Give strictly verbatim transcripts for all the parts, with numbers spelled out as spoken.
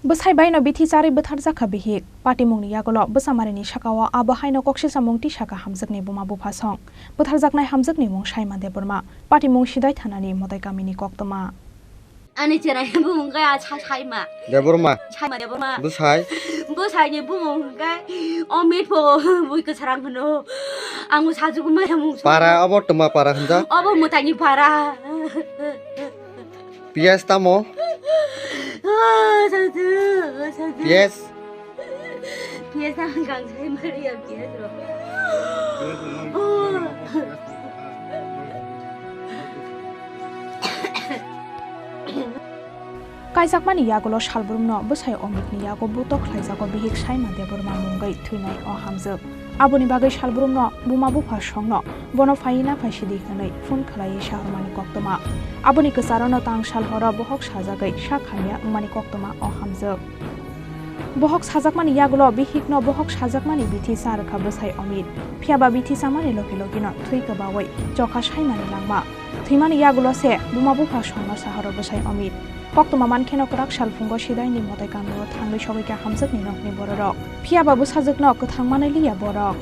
Bwsai baino bithi charwi bwtharjakha bihik. Patimungni yagulo bwsamarini sakao abo haino koksisa mung tisakha hamjakni buma bupha song. Bwtharjaknai hamjakni mung Saima Debbarma. Patimung Sidai thanani Motai kamini koktwma. Ani cherai bumung khe a Sa-, Saima. Debbarma. Saima Debbarma. Bwsai. Bwsaini bumung khe Omit pho bui kwsarang hwno. Ang sajugumani mung. Para obo twma para hwnjak? Obo mwtaini para. Piyas tamo? Piyas? Piyas tamo gangsai mari ya piyas ro. Kaijakmani yagulo salbrumno bwsai Omitni yago buto khlaijago bihik Saima Debbarma mungwi thwinai o hamjwk. Aboni bagwi salbrumno buma bupha songno bono phaiwi naphai sidi hwnwi phone khlaiwi sahormani koktwma. Aboni kwcharono tang sal horo bohok sajagwi sak hamya wngmani koktwma o hamjwk. Bohok sajakmani yagulo bihikno bohok sajakmani bithi cha rwkha bwsai Omit. Phiyaba bithi chamani logi logino thwi kwbaui chokha Saimani langma. Thwimani yagulo se buma bupha songno sahoro bwsai Omit. Koktwma mankheno kwrak salphungo Sidaini Motai kamio thangwi sogwikha hamjwkni nokni bororok. Phiyaba bwsajwkno kwthang manwi liya borok.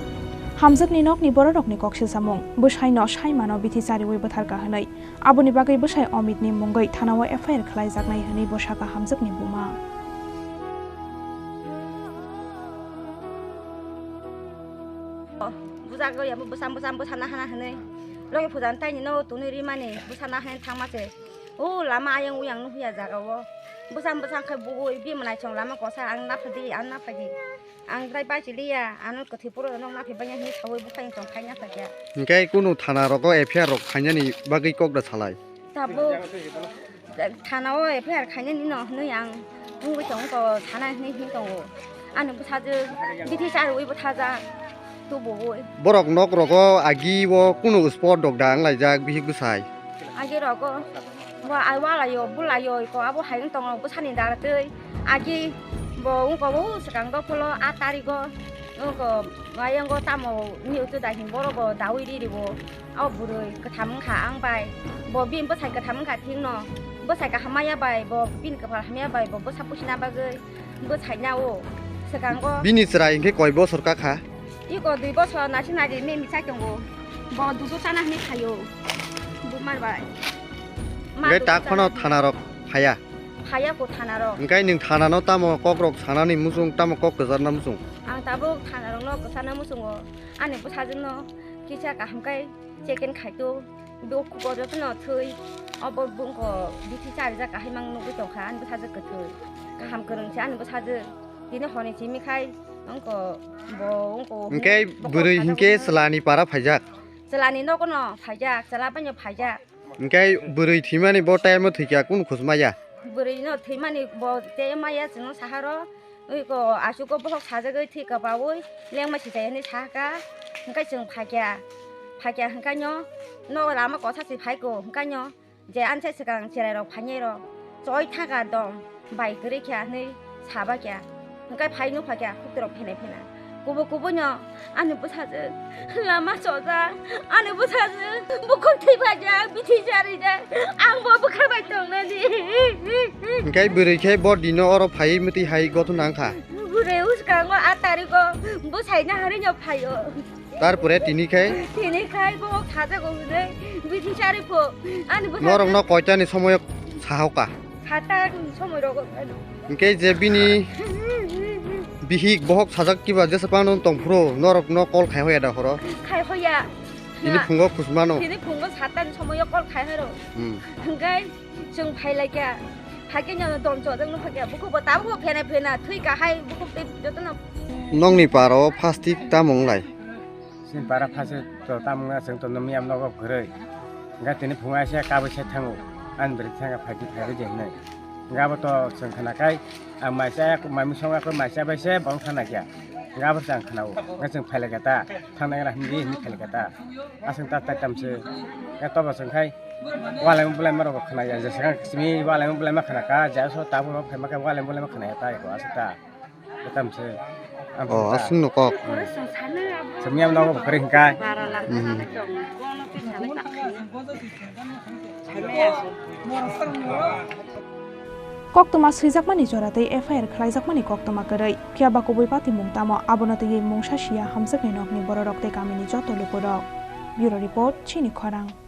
Hamjwkni nokni bororokni koksijamung, bwsaino Saimano bithi chariwi bwtharkha hwnwi. Aboni bagwi bwsai Omitni mungwi thanao F I R khlaijaknai hwnwi bo sakha hamjwkni buma. Bujagwi amo bwsam bwsam bwsana hana hwnwi. Logi phujani taini no tonwi rimani bwsana hwnwi thangma se. O lama ayang uyang nukya jaga o. Bwsang bwsang khai bugui bini mwnaisong lama kosa ang naphadi, ang naphadi. Ang tei bai chiliya, ano kwthwi puro nok naphai banya hinwi saui bukhai chong khai naphakya. Hinkhe kunu thana rogo F I R rok khainani bagwi kok da salai? Tabuk thana o F I R khainani no hinwi ang wngwi tongo, thana hinwi hin tongo. Ani bwsajwk bithi charwi bwthajak, tubuwi. Borok nok rogo agi o kunu spot dok da wnglaijak bihik bwsai? Agi rogo bo ai walaio bulaio ko abo hai wng tongo bwsani dara twi. Agi bo wngko o swkang dophulo a tarigo wngko ayango tamo ni utu da hin borok bo dawi riri bo. O bwrwi kwtham wngkha ang bai. Bo bini bwsai kwtham wngkha thikno. Bwsai kaham maya bai bo bini kwphal hamya bai bo bwsa pusina bagwi bwsai nao swkango. Bini chwrai hinkhe koi bosor kakha? Iko dui bosor naisi nari memi chai tongo. Bo dudu chana hinwi phaio. Bumar bai. Ma dudu tak phano chana hinwi. Thanarok phaya? Phaya ko thanarok. Hinkhe nwng thanano tamo kokrok sanani muchung, tamo kok kwcharna muchung? Ang tabuk thanarokno kwcharna muchungo. Ani bwsajwkno kisa kaham khe check-in khaito. Bo jotono thwi. Obo bungko bithi charijak kahai mang nugwi tongkha, ani bwsajwk kwthwi. Kaham kwrwngse ani bwsajwk. Tini hwnwi simi khai wngko bo wngko. Hinkhe bwrwi hinkhe chwlani para phaijak? Chwlani nogono phaijak, chwla baino phaijak. Hinkhe bwrwi thwimani bo time-o thwikha kunu khus maya? Bwrwino thwimani bo tei maya chwngno saharo. Ui ko aswk o bohok sajagwi thwi kwbaui lengma si chaya hinwi sahaka. Hinkhe chwng phaikha, phaikha hinkhe no nogo lama kosa se phaiko hinkhe no je anse swkang cherai rok phainai rok choi thaka dom bai kwrwi kha hinwi sabakya. Hinkhe phai nukphakya khukti rok phene phena kubu kubu no. Ani bwsajwk lama chojak, ani bwsajwk bukhuk thwi phaijak, bithi charijak, ang bo bwkha bai tongnani. Hinkhe bwrwi khe bo dino oro phaiwi mwtwi hai gothona wngkha. Bwrwi uskango a tariko bwsai naharino phaio. Tarpore tini khe? Tini khai bo sajago hwnwi bithi chari pho. Ani bwsajwk norokno koitani somoyo sahoka? Sata ni somoi rogo. Hinkhe je bini bihik bohok sajak kiba jesa pano tongphuru norokno call khai hoya da horo? Khai hoya. Tini phungo khusmano. Tini phungo sata ni somoyo call khai horo. Hmm. Hinkhe chwng phailaikya. Phaikhe nyono dom chojak nukha kya. Bukhuk bo tabuk bo phena phena thwi kahai bukhuk tei jotono. Nokni paro plastic tamo wnglai? Chini para phaise to tamo wngya chwng to nw miyam nogo kwrwi. Hwnkhe tini phungo aisa kabui se thango. Ani bwrwi thangkha phaidi phaidi de hwnwi. Hwnkhe abo to chwng khna khai ang maisa yak-, mai misong yakui maisa bai se bong thangna kya. Hwnkhe abo se ang khna-o. Hwnkhe chwng phailaikha ta. Thangnai gra himdi himdi phailaikha ta. Aswk ta tai tam se. Hwnkhe tobo chwng khai walaima bulaima rokbo khna ya. Jesa khe simi walaima bulaima khna kha. Jesa tabuk rok phaima khe walaima bulaima khna ya ta eko aswk ta. Kwtam se. Oh, aswk no kok. Chwng yang nogo kwrwi hwnkha. Mhm. Koktwma swijakmani jora tei F I R khlaijakmani koktwma kwrwi. Phiya ba kubui patimung tamo, abono twiwi mungsa siya hamjakni nokni bororok tei kamini joto lukurok. Bureau Report, Chini Khorang.